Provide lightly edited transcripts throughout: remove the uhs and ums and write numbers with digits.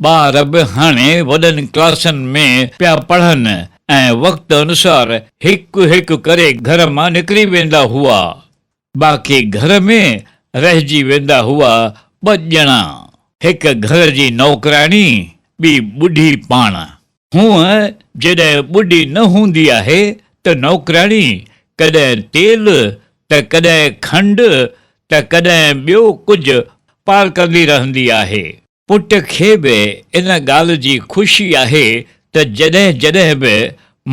ٻار به هاڻي وڏن ڪلاسن ۾ پيا پڙهن ۽ وقت انوسار هڪ هڪ ڪري گهر مان نڪري ويندا هئا. باقي گهر ۾ رهجي ويندا هئا ٻه ڄڻا، هڪ گهر جي نوڪراڻي، ٻي ٻڍي پاڻ. هونء جڏهن ٻڍي نه هوندي آهي ته نوڪراڻي ڪڏهن تيل ته ڪڏهن کنڊ ته ڪڏهن ٻيو ڪجهه پار ڪندي رهندي آهي. پٽ کي به ان ڳالهه جي خوشي آهي ته جڏهن جڏهن به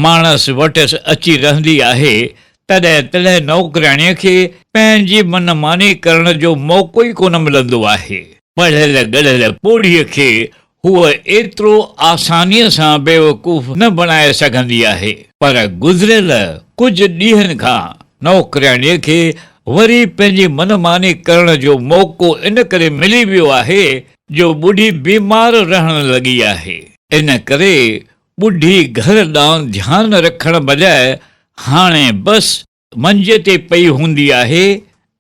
ماڻس وٽس اچي رهندي آهي تڏهن تڏهن نوڪرياڻيء کي پنهنجي من ماني ڪرڻ جو موقعو ئي ڪونه ملندو آهي. پڙهيل ڳڙهيل پوڙهيء کي هوء ايترو آسانيء سان بيوقوف نه بڻائي سگهندي آهي. پر گذريل ڪجهه ڏينهن کان نوڪرياڻيء کي وري پنهنجي من ماني ڪرڻ جو موقعو ان ڪري ملي ويو آهي جو ٻڍي بيمار رهڻ لڳي آهي. ان ڪري ٻڍي گهر ڏانهن ڌيان رکڻ بجاء هاڻي بس منجي تي پئي هوندي آهي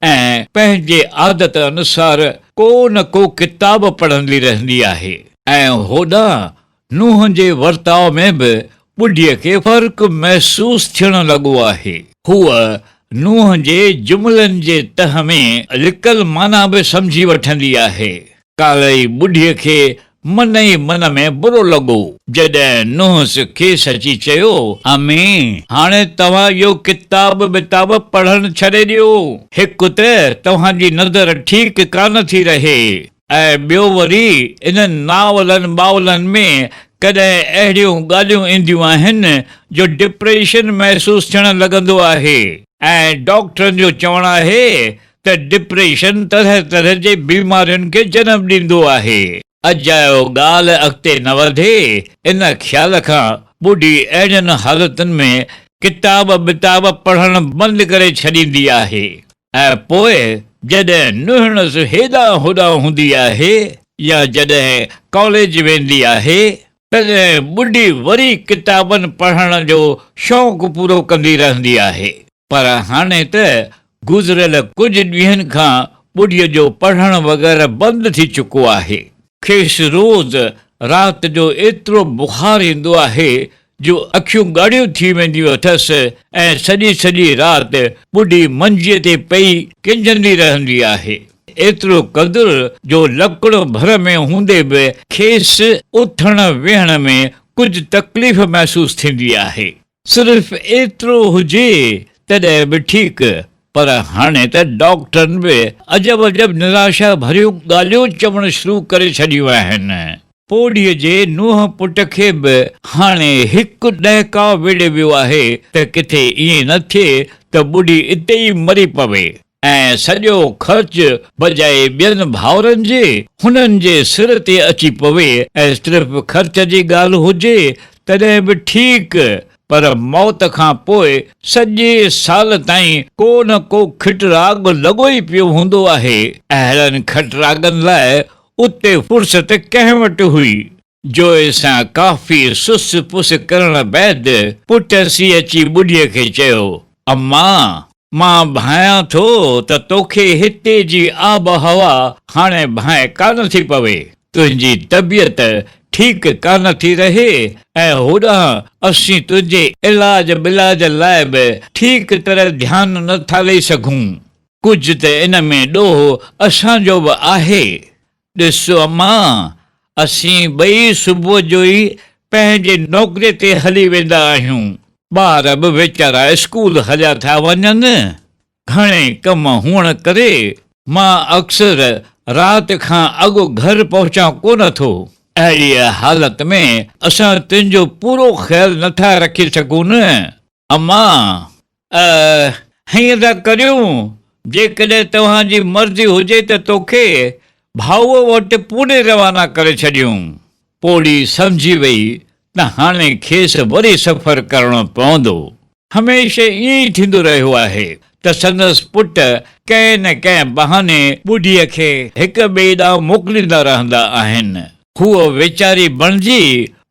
۽ پنهنجي عادت انوسار ڪو نه ڪو ڪتاب پڙهندي رهندي آهي ۽ هوڏانهن نونهن جي ورتاء ۾ به ٻڍيء کي فرق محسوس ٿيڻ لڳو آهي. هوء نونهن جي جملن جي تهه ۾ لڪل معنيٰ به سمجهي وٺندي آهي. ڪالهه ئي ٻڍيء کي من ئي من ۾ برو لڳو، جڏهن نونهس کيس اچي چيو، امي، هاڻي توهان اهو ڪتاب ٻتاب پڙهڻ ڇڏي ڏيو. هڪ ته توهان جي نظر ٺيڪ ڪانه ٿي رهي. ۽ ٻيو وري انهن ناولن ٻاولن ۾ ڪڏهن اهڙيون ڳالهيون اينديون آهن جو ڊپريشن محسوس ٿيڻ لڳندو آهي ۽ ڊاڪٽرن جو چوڻ آهي ته ڊپريشن طرح طرح جي بيمارين کي جنم ڏيندو آهي. اجايو ڳالهه اڳتي نه وڌي ان خيال کان ٻڍي اهڙين حالتن ۾ ڪتاب ٻتاب پڙهڻ بند ڪري ڇڏيندي آهي. ۽ پوء جڏهن نهڻس هيڏانهن هوڏانهن هوندي آهي يا جڏهن ڪاليج ويندي آهي، تڏهن ٻڍي وري ڪتابن پڙهڻ جو شوق پورو ڪندي رهندي آهي. پر هاڻي ته گذريل ڪجهه ڏينهن کان ٻڍيء جو پڙهڻ وغيره بند ٿي چڪو آهي. کيس روز رات جو ايترو بخار ايندو آهي جو اکيون ڳاڙهيون ٿي وينديون اٿس ۽ سڄي سڄي رات ٻڍي منجيء تي پئي ڪنجهندي رهندي آهي. ايترو قدر جو لڪڙ ڀر ۾ هوندي به کيس اٿڻ ويهڻ ۾ ڪجهه تڪليف محسوس ٿيندي آهي. صرف ايترو هجي تڏهن به ٺيڪ، پر هاڻي ته ڊاڪٽرن به عجب عجب نراشا ڀريون ڳالهيون چوڻ شروع ڪري ڇڏيون آهن. پوڙهيء جي نونهن پٽ کي به هاڻي هڪ ڏهڪاء ويڙهي ويو آهي ته ڪٿي ائين نه ٿئي ته ٻڍي اتي ئي مري پوي. ۽ سڄو خرچ بجاء ٻين ڀائرن جي، هنن جي سر تي اچي پوي ۽ صرف خرچ جي ڳالهه هجي تڏهن به ٺيڪ، پر موت کان پوء سڄي سال تائين ڪو نه ڪو کٽراڳ لڳو ئي پيو هوندو آهي. اهڙن کٽراڳن لاء اتي فرصت ڪنهن وٽ هئي؟ جوئي سان ڪافي سس پس ڪرڻ بعد پٽ سي اچي ٻڍيء کي چيو، اما! مان ڀانئيان ٿو ته توکي هتي جي آب هوا هاڻي ڀانء ڪانه ٿي پوي. تنهنجي طبيعت ٺيڪ ڪانه ٿي رهي ۽ هوڏانهن اسين تنهنجي علاج ٻلاج لاء به ٺيڪ طرح ڌيان نه ٿا ڏئي سگهون. ڪجهه ته ان ۾ ڏوهه اسان جو به آهي. ڏس امان، اسين ٻئي صبح جو ئي پنهنجي نوڪريء تي هلي ويندا آهيون. ٻار به ويچارا اسڪول هليا ٿا وڃن. گهڻي ڪم هئڻ ڪري مان اڪثر رات کان اڳ گهر پهچان ڪونه ٿو. اهڙيء حالت ۾ اسان تنهنجو پورو خيال نٿا رکي سگهون نه امان. هيئن ٿا ڪريون، جيڪڏهن توهان جي مرضي هجي ته توکي ڀائوء وٽ پوني روانا ڪري ڇڏيون. پوڙهي سمجهي وئي ته هاڻي کيس وري سفر ڪرڻو پوندو. هميشه ائين ئي ٿيندو رهيو آهي ته سندس پٽ ڪنهن نه ڪنهن بهاني ٻڍيء کي هڪ ٻئي ڏانهن موڪليندا رهندا آهن. هوء ويچاري بڻجي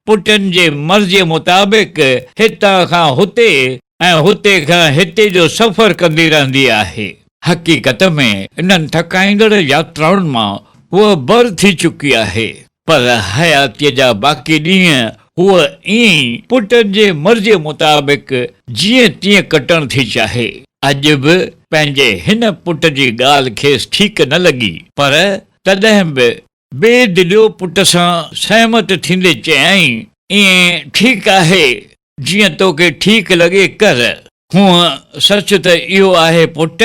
پٽن جي مرضيء مطابق هتان کان هتي ۽ هتي کان هتي جو سفر ڪندي رهندي آهي. حقيقت ۾ انهن ٿڪائيندڙ ياترائن مان هوء بر ٿي چڪي آهي. پر حياتيء جا باقي ڏينهن هوء ائين ئي پٽن جي مرضيء مطابق جيئن تيئن ڪٽڻ ٿي چاهي. اڄ به پنهنجي هن پٽ جي ڳالهه کيس ٺيڪ نه لڳي، پر تڏهن به بي دليو پٽ سان سهمت ٿيندي چيائين، ائين ٺيڪ آهي، جيئن توکي ٺيڪ لڳي ڪر. هونء سچ ته اهو آهي پٽ،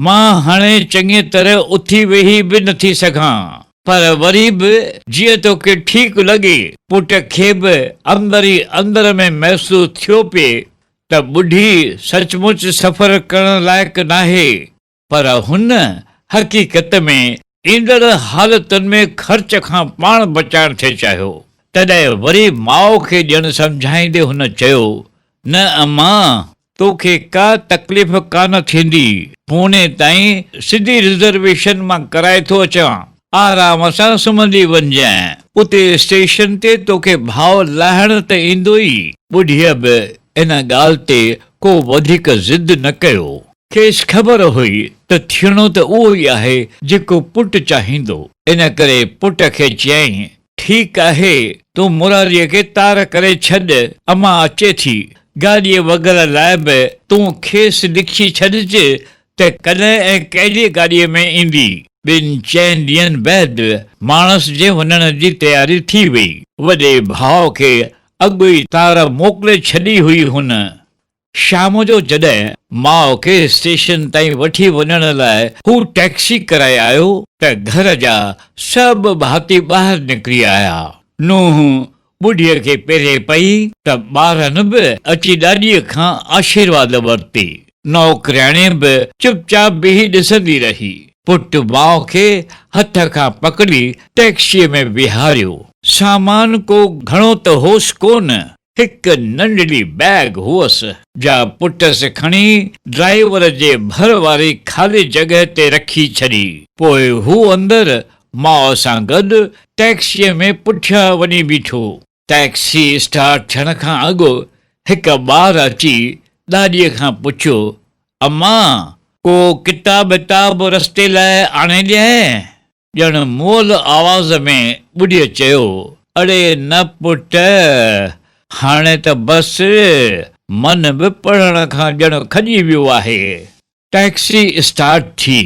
مان هاڻي چڱيء طرح اٿي ويهي به نٿي سگهان، پر وري به جيئن توکي ٺيڪ لڳي. پٽ کي به اندر ئي اندر ۾ محسوس ٿيو پئي ته ٻڍي سچ مچ سفر ڪرڻ لائق ناهي، پر هن حقيقت ۾ ايندڙ حالتن ۾ خرچ کان پاڻ بچائڻ ٿي چاهيو. تڏهن وري ماء کي ڄڻ سمجهائيندي هن چيو، نه امان، توکي ڪا تڪليف ڪانه ٿيندي، پوني تائين سڌي رزرويشن مان ڪرائي ٿو اچان، آرام سان سمهندي وڃجانء، اتي اسٽيشن تي توکي ڀاء لاهڻ ته ايندو ئي. ٻڍيء به ان ڳالهه تي ڪو وڌيڪ ضد نه ڪيو. کيس خبر هئي ته ٿيڻو ته اهو ئي آهي جيڪو پٽ چاهيندو. ان ڪري پٽ کي چيائين، ٺيڪ آهي، تون مراريء کي تار ڪري ڇڏ، امان اچي ٿي. گاڏيء وغيره لاء به تون کيس لکي ڇڏج ته ڪڏهن ۽ ڪهڙيء گاڏيء ۾ ايندي. ٻن چئن ڏينهن بعد ماڻس جي وڃڻ جي تياري ٿي وئي. وڏي ڀاء کي اڳ ئي تار موڪلي ڇڏي هئي هن. شام جو جڏهن ماء کي اسٽيشن تائين وٺي وڃڻ لاء هو ٽئڪسي ڪرائي آيو ته گهر جا سڀ ڀاتي ٻاهر نڪري آيا. نونهن ٻڍيء کي پيري پئي ته ٻارن به اچي ڏاڏيء کان آشيرواد ورتي. نوڪرياڻي به چپ چاپ بيهي ڏسندي رهي. پٽ ماء کي هٿ کان پڪڙي ٽئڪسيء ۾ ويهاريو. سامان ڪو گهڻو ته هوس ڪونه، هڪ ننڍڙي بيگ هئس، جا پٽس کڻي ڊرائيور جي ڀر واري خالي جڳهه تي رکي ڇڏي. پوء هو اندر ماء سان گڏ ٽئڪسيء ۾ پٺيان وڃي بيٺو. ٽئڪسي اسٽارٽ ٿيڻ کان اڳ هڪ ٻار اچي ڏاڏيء کان پڇيو، امان، ڪو ڪتاب وتاب رستي لاء آڻي ڏيانء؟ ڄڻ مئل آواز ۾ ٻڍيء چيو، اڙي نه پٽ، هاڻي ته بس، من به پڙهڻ کان ڄڻ کڄي ويو آهي. ٽئڪسي اسٽارٽ ٿي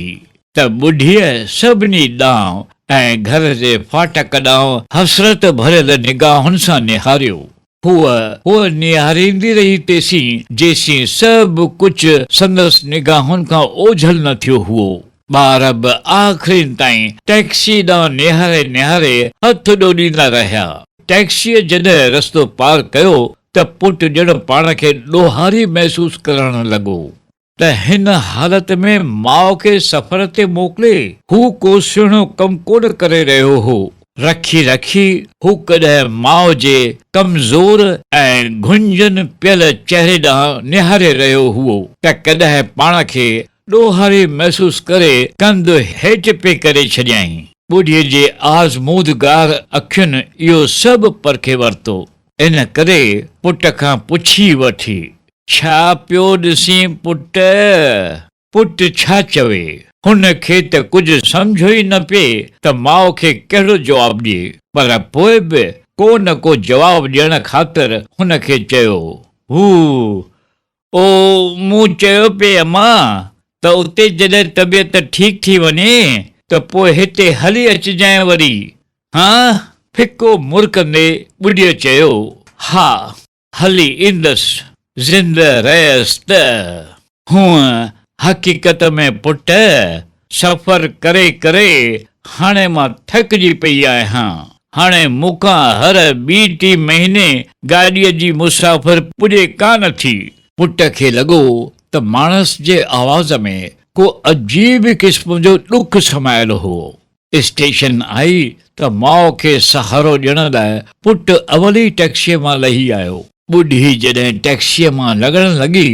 ته ٻڍيء سڀني ڏانهن ۽ گهر جي ڦاٽڪ ڏانهن حسرت ڀريل نگاهن سان نهاريو. هوء هوء نهاريندي رهي تيسين جيسين سڀ ڪجهه سندس نگاهن کان اوجهل نه ٿيو هئو. ٻار به آخرين تائين ٽئڪسي ڏانهن نهاري نهاري هٿ ڏوڏيندا رهيا. ٽئڪسيء جڏهن رستو پار ڪيو ته پٽ ڄڻ پاڻ کي ڏوهاري محسوس ڪرڻ لڳو. ته هن حالت ۾ ماء کي سفر تي موڪلي هو ڪو سهڻو ڪم ڪونه ڪري رهيو هو. رکي رکي هو ڪڏهن ماء جي ڪمزور ۽ گهنجن پيل چهري ڏانهن نهاري رهيو هئو ته ڪڏهن پاڻ کي ڏوهاري محسوس ڪري ڪنڌ هيٺ پئي ڪري ڇڏيائين. ٻڍيء جي آزمودگار اکين اهو سڀ پرکي ورتو. ان ڪري پٽ کان پڇي وٺي. ڇا پيو ڏسين پٽ؟ پٽ ڇا چوي؟ هن کي ته ڪجهه سمجهه ئي نه پئي ته ماء کي ڪهڙو جواب ڏئي، پر پوء به ڪو نه ڪو جواب ڏيڻ خاطر هن کي چيو، هو، او، مون چيو پئي امان ته اتي جڏهن طبيعت ٺيڪ ٿي وڃي ته پوء هتي هلي اچجانء وري، هان؟ ڦڪو مرڪندي ٻڍيء چيو، ها، هلي ايندس، زنده رهيس ته. هونء حقيقت ۾ پٽ، سفر ڪري ڪري هاڻي مان ٿڪجي پئي آهيان. هاڻي مون کان هر ٻي ٽي مهيني گاڏيء جي مسافر پڄي ڪانه ٿي. پٽ کي لڳو ته ماڻس جي آواز ۾ ڪو عجيب قسم جو ڏک سمايل هئو. اسٽيشن آئي ته ماء کي سهارو ڏيڻ لاء پٽ اول ئي ٽئڪسيء مان لهي آيو. ٻڍي جڏهن ٽئڪسيء مان لڳڻ لڳي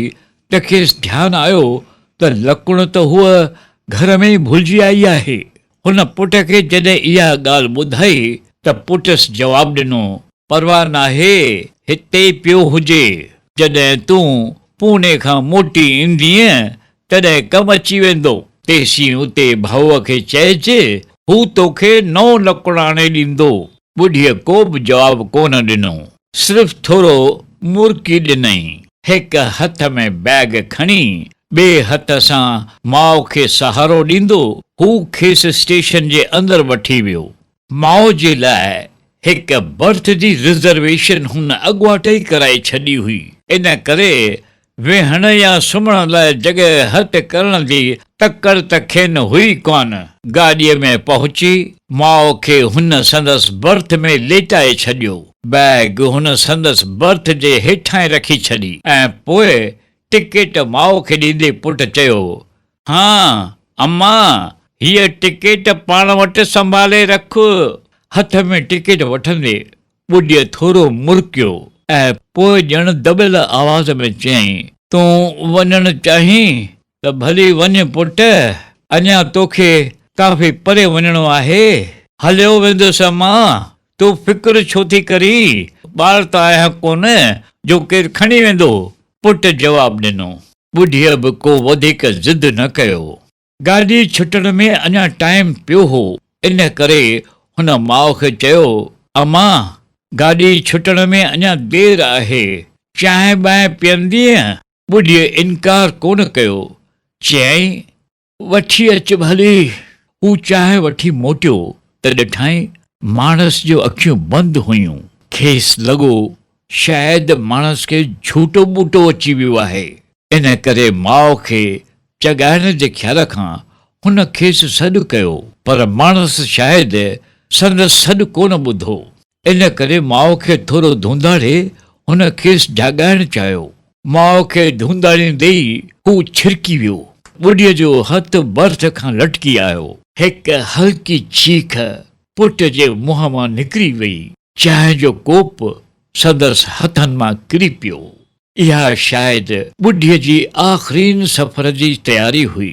ته کيس ڌيان آيو ته لڪڻ ته هوء گهر ۾ ئي ڀلجي آئي آهي. هن پٽ کي جڏهن اها ڳالهه ٻڌائي ته پٽس جواب ڏنو، پرواهه ناهي، هتي ئي پيو هجي. جڏهن تون پوني کان موٽي ايندينء تڏهن ڪم اچي ويندو. تيسين اتي ڀائوء کي چئج، هو توکي نئون لڪڻ آڻي ڏيندو. ٻڍيء ڪو به جواب ڪونه ڏنو. صرف ٿورو مرڪي ڏنائين. هڪ هٿ ۾ بيگ کڻي، ٻئي هٿ سان ماء کي سهارو ڏيندو، هو کيس اسٽيشن جي اندر وٺي ويو. ماء جي لاء هڪ برٿ جي رزرويشن هن اڳواٽ ئي ڪرائي ڇڏي هئي. ان ڪري ويهڻ يا سمهڻ لاء جڳهه هٿ ڪرڻ جي تڪڙ ته کين هئي ڪانه. گاڏيء ۾ پهچي ماء کي هن سندس برٿ ۾ ليٽائي ڇڏيو. بيگ هن سندس برٿ جي هيٺان ئي رکي ڇڏي ۽ پوء ٽڪيٽ ماء کي ڏيندي پٽ چيو، هان اما، هيء ٽڪيٽ پاڻ وٽ سنڀالي رک. هٿ ۾ ٽڪيٽ وٺندي ٻڍيء ٿورو مرڪيو ۽ پوء ڄڻ دٻيل آواز ۾ چيائين، تون وڃڻ چاهين ته ڀلي وڃ پٽ، اڃا توکي ڪافي پري وڃڻو آهي. هليو ويندس اما، تون فڪر ڇو ٿي ڪرين، ٻار ته آهيان ڪونه جو ڪير کڻي ويندو. پٽ جواب ڏنو. ٻڍيء به ڪو وڌيڪ ضد نه ڪيو. گاڏي ڇٽڻ ۾ اڃا ٽائيم پيو هو، ان ڪري هن ماء کي چيو، امان، گاڏي ڇٽڻ ۾ اڃا دير آهي، چانهه بانهه پيئندينء؟ ٻڍيء انڪار ڪونه ڪيو، چيائين، وٺي اچ ڀلي. هو چانهه وٺي موٽيو ته ڏٺائين ماڻس جو اکيون بند هيون. کيس لڳو شايد ماڻس کي جهوٽو ٻوٽو اچي ويو آهي. ان ڪري ماء کي جڳائڻ جي خيال کان هن کيس سڏ ڪيو، پر ماڻس شايد سندس سڏ ڪونه ٻڌو. ان ڪري ماء کي ٿورو ڌونڌاڙي هن کيس جاڳائڻ چاهيو. ماء کي ڌونڌاڙيندي ئي هو ڇرڪي ويو. ٻڍيء جو هٿ برٿ کان لٽڪي آيو. هڪ هلڪي چيخ پٽ جي منهن مان نڪري وئي. چانهه جو ڪوپ سندس هٿن مان ڪري پيو. اها شايد ٻڍيء جي آخرين سفر جي تياري هئي.